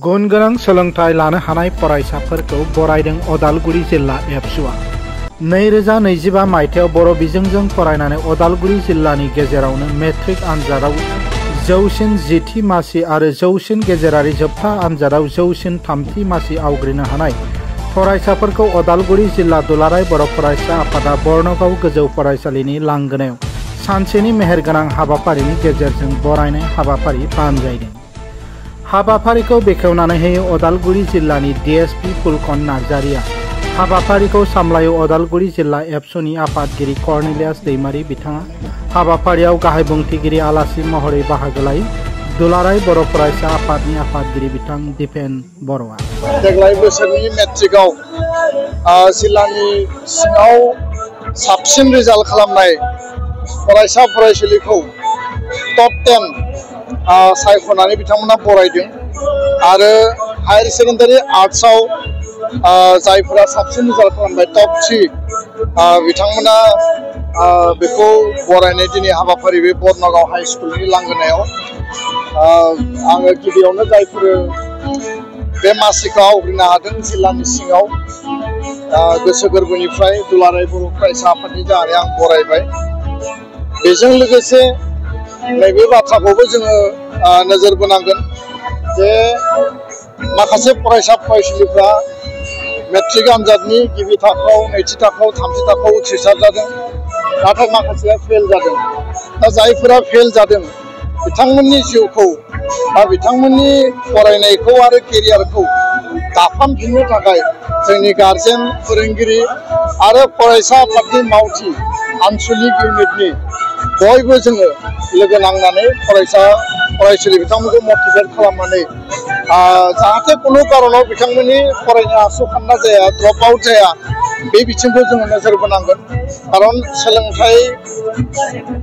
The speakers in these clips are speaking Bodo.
गुन गोनां सोलोंथाइ लानो हानाय फरायसाफोरखौ बरायदों अदालगुरि जिल्ला एबसुआ। 2025 मायथाइयाव बर' बिजोंजों फरायनानै अदालगुरि जिल्लानि गेजेरावनो मेट्रिक आनजादाव जौसिन 10थि मासि आरो जौसिन गेजेरारि जोबथा आनजादाव जौसिन 3थि मासि आवग्रिनो हानाय फरायसाफोरखौ अदालगुरि जिल्ला दुलाराय बर' फरायसा आफादा बर्नगाव गोजौ फरायसालिनि लांगोनायाव सानसेनि मेहेरगोनां हाबाफारिनि गेजेरजों बरायनाय हाबाफारि बानजायदों। हाबाफारिखौ बेखेवनानै होयो अदालगुरि जिल्लानि डिएसपि फुलकन नार्जारिया। हाबाफारिखौ सामलायो अदालगुरि जिल्ला एबसुनि आफादगिरि कर्नेलियास दैमारि बिथाङा। हाबाफारियाव गाहाय बुंथिगिरि आलासि महरै बाहागो लायो दुलाराय बर' फरायसा आफादनि आफादगिरि बिथां दिपेन बर'आ। देग्लाय बोसोरनि मेट्रिकआव जिल्लानि सिङाव साबसिन रिजाल्ट खालामनाय फरायसा फरायसुलिखौ टप 10 सायख'नानै बिथांमोना बरायदों आरो हायार सेकेन्डारि आर्ट्सआव जायफोरा साबसिन रिजाल्ट खालामबाय टप 3 बिथांमोना बेखौ बरायनाय दिनै हाबाफारि बे बर्नगाव हाइ स्कुलनि लांगोनायाव आङो गिबियावनो जायफोर बे मासिखौ आवग्रिनो हादों जिल्लानि सिङाव गोसो गोरबोनिफ्राय दुलाराय बर' फरायसा आफादनि जानानै आं बरायबाय। बेजों लोगोसे नैबे बाथ्राखौबो जोङो नोजोर बोनांगोन जे माखासे फरायसा फरायसुलिफ्रा मेट्रिक आनजादनि गिबि थाखोआव नैथि थाखोआव थामथि थाखोआव उथ्रिसार जादों, नाथाय माखासेया फेल जादों। दा जायफोरा फेल जादों बिथांमोननि जिउखौ बिथांमोननि फरायनायखौ आरो केरियारखौ दाफामफिननो थाखाय जोंनि गारजेन फोरोंगिरि आरो फरायसा आफादनि मावथि आनसलिक इउनिटनि बयबो जोङो लोगो नांनानै फरायसा फरायसुलि बिथांमोनखौ मटिभेट खालामनानै जाहाथे खुनु कारनाव बिथांमोननि फरायनाया आस'खान्दा जाया, ड्रप आउट जाया, बे बिथिंखौ जोङो नोजोर बोनांगोन। खारन सोलोंथाइ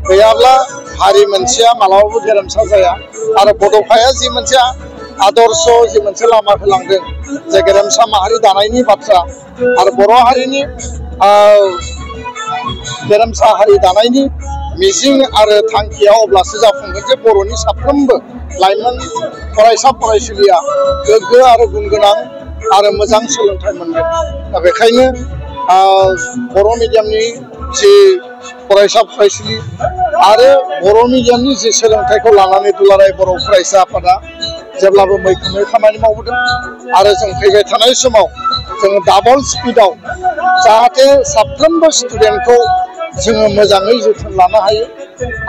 गैयाब्ला हारि मोनसेया मालाबाबो गेरेमसा जाया आरो बड'फाया जि मोनसे आदर्श जि मोनसे लामा होलांदों जे गेरेमसा माहारि दानायनि बाथ्रा आरो बर' हारिनि गेरेमसा हारि दानायनि मिजिं आरो थांखिया अब्लासो जाफुंगोन जे बर'नि साफ्रोमबो लाइमोन फरायसा फरायसुलिया गोग्गो आरो गुन गोनां आरो मोजां सोलोंथाइ मोनगोन। दा बेखायनो बर' मिडियामनि जि फरायसा फरायसुलि आरो बर' मिडियामनि जि सोलोंथाइखौ लानानै दुलाराय बर' फरायसा आफादा जेब्लाबो मैखोमै खामानि मावबोदों आरो जों फैबाय थानाय समाव जोङो डाबल स्पिडआव जाहाथे साफ्रोमबो स्टुडेन्टखौ जोङो मोजाङै जोथोन लानो हायो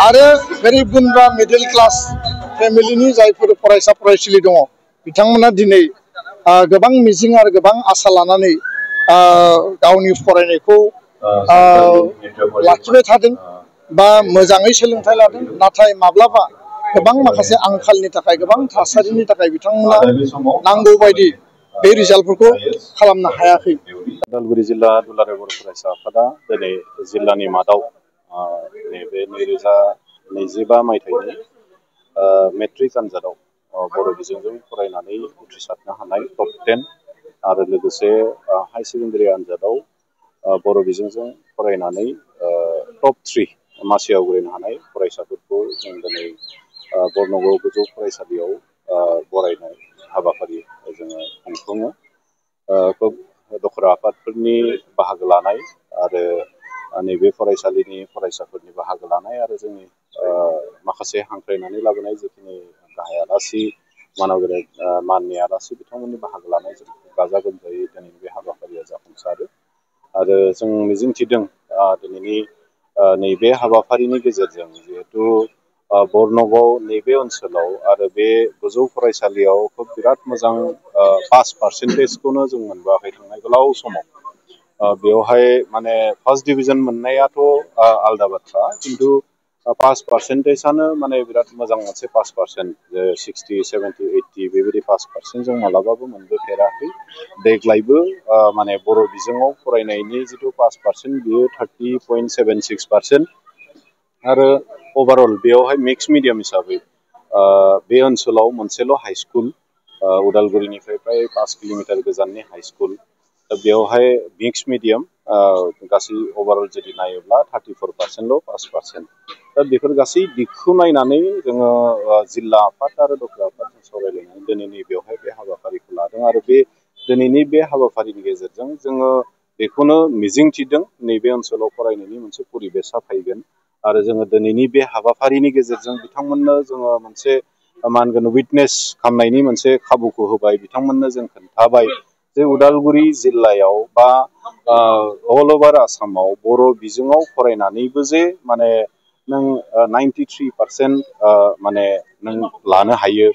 आरो गोरिब गुन्द्रा मिडिल क्लास फेमिलिनि जायफोर फरायसा फरायसुलि दङ बिथांमोना दिनै गोबां मिजिं आरो गोबां आसा लानानै गावनि फरायनायखौ लाखिबाय थादों बा मोजाङै सोलोंथाइ लादों, नाथाय माब्लाबा गोबां माखासे आंखालनि थाखाय गोबां थासारिनि थाखाय बिथांमोना नांगौ बायदि बे रिजाल्टफोरखौ खालामनो हायाखै। अदालगुरि जिल्ला दुलाराय बर' फरायसा आफादा दिनै जिल्लानि मादाव नैबे 2025 मायथाइनि मेट्रिक आनजादाव बर' बिजोंजों फरायनानै उथ्रिसारनो हानाय टप 10 आरो लोगोसे हाई सेकेन्डारि आनजादाव बर' बिजोंजों फरायनानै टप 3 मासि आवग्रिनो हानाय फरायसाफोरखौ जों दिनै बर्नगाव गोजौ फरायसालियाव बरायनाय हाबाफारि जोङो खुंफुङो। खोब दखरा आफादफोरनि बाहागो लानाय आरो नैबे फरायसालिनि फरायसाफोरनि बाहागो लानाय आरो जोंनि माखासे हांख्रायनानै लाबोनाय जिखिनि गाहाय आलासि माननि आलासि बिथांमोननि बाहागो लानायजों गाजा गोमजायै दिनै बे हाबाफारिया जाफुंसारो आरो जों मिजिंथिदों दिनैनि नैबे हाबाफारिनि गेजेरजों जिहेथु बर्नगाव नैबे ओनसोलाव आरो बे गोजौ फरायसालियाव खोब बिराद मोजां पास पार्सेन्टेजखौनो जों मोनबोआखै थांनाय गोलाव समाव। बेवहाय माने फार्स्ट डिभिजन मोननायाथ' आलादा बाथ्रा, खिन्थु पास पार्सेन्टेजआनो माने बिराद मोजां मोनसे पास पार्सेन्ट 60, 70, 80 बेबायदि पास पार्सेन्ट जों मालाबाबो मोनबोफेराखै। देग्लायबो माने बर' बिजोङाव फरायनायनि जिथु पास पार्सेन्ट बियो 30.76% आरो अभारअल बेयावहाय मिक्स मिडियाम हिसाबै बे ओनसोलाव मोनसेल' हाइ स्कुल उदालगुरिनिफ्राय प्राय 5 किल'मिटार गोजाननि हाइ स्कुल, दा बेवहाय मिक्स मिडियाम गासै अभारअल जुदि नायोब्ला 34%ल' पास पार्सेन्ट। दा बेफोर गासै दिगखौ नायनानै जोङो जिल्ला आफाद आरो दखरा आफादजों सावरायलायनानै दिनैनि बेवहाय बे हाबाफारि हादों आरो बे दिनैनि बे हाबाफारिनि गेजेरजों जोङो बेखौनो मिजिंथिदों नैबे ओनसोलाव फरायनायनि मोनसे परिबेसा फैगोन आरो जोङो दिनैनि बे हाबाफारिनि गेजेरजों बिथांमोननो जोङो मोनसे मा होनगोन उइटनेस खालामनायनि मोनसे खाबुखौ होबाय बिथांमोननो जों खोन्थाबाय जे उदालगुरि जिल्लायाव बा अल ओभार आसामाव बर' बिजोङाव फरायनानैबो जे माने नों 93% माने नों लानो हायो।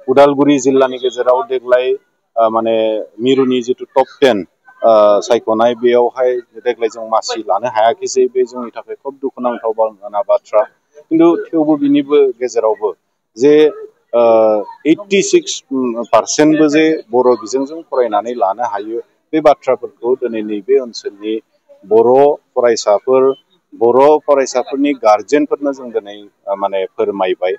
उदालगुरि जिल्लानि गेजेराव देग्लाय माने मिरुनि जिथु टप 10 सायख'नाय बेयावहाय देग्लाय जों मासि लानो हायाखिसै बे जोंनि थाखाय खोब दुखुनांथाव बाथ्रा खिन्थु थेवबो बिनिबो गेजेरावबो जे 86% जे बर' बिजोंजों फरायनानै लानो हायो बे बाथ्राफोरखौ दिनै नैबे ओनसोलनि बर' फरायसाफोर बर' फरायसाफोरनि गारजेनफोरनो जों दिनै माने फोरमायबाय